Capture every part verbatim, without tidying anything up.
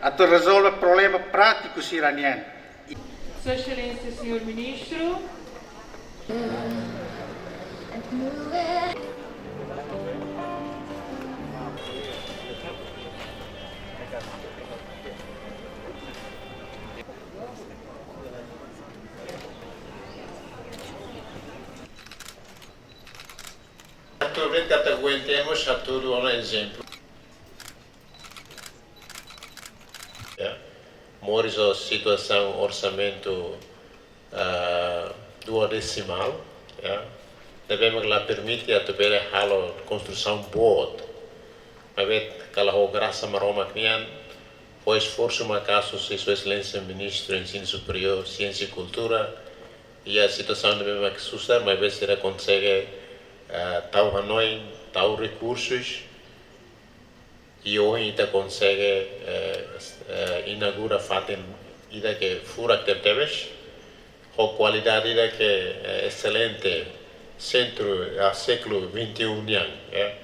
Atu rezolve problema prátiku sira-nian. Sua Exelénsia, Señór Ministru. Atu brinka ta aguentemos atu dua ezemplu. Ya. Moris ho situasaun orsamentu, ah, duodesimál, ya. Ne'ebé mak la permite atu bele halo konstrusaun boot. Maibé kala ho grasa Maromak nian, ho esforsu maka'as husi Sua Exelénsia Ministru Ensinu Superiór, Siénsia i Kultura, iha situasaun ne'ebé mak susar, maibé sira konsege, eh, tau hanoin, tau rekursus, i ohin ita konsege, eh, s-, eh, inaugura fatin ida ke furak tebetebes, ho kualidade ida ke, eh, eselente, sentru, ah, século vinte e um nian, eh.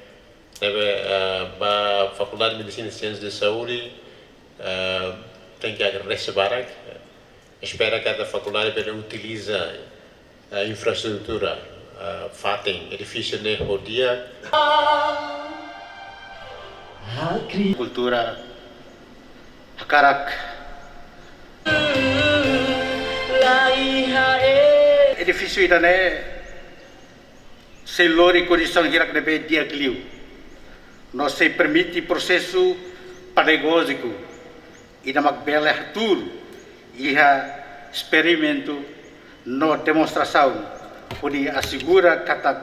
Ne'ebé, eh, ba Fakuldade Medisina i Siénsia de Saúde, eh, tenke agradese barak. Espera katak fakuldade bele utiliza, eh, infraestrutura, eh, fatin, edifísiu ne'e ho di'ak. Kultura hakarak. Edifísiu ida-ne'e sei lori kondisaun hirak ne'ebé di'ak liu, no sei permite prosesu pedagójiku ida mak bele hatuur iha esperimentu no demonstrasaun, hodi asegura katak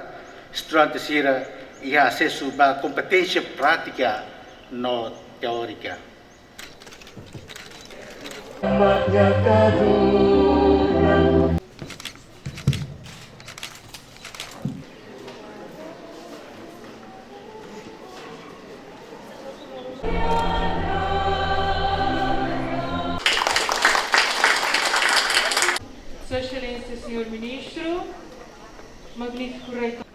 estudante sira iha asesu ba kompeténsia prátika no teórika. Sua Exelénsia, Señór Ministru, magnífiku reitór.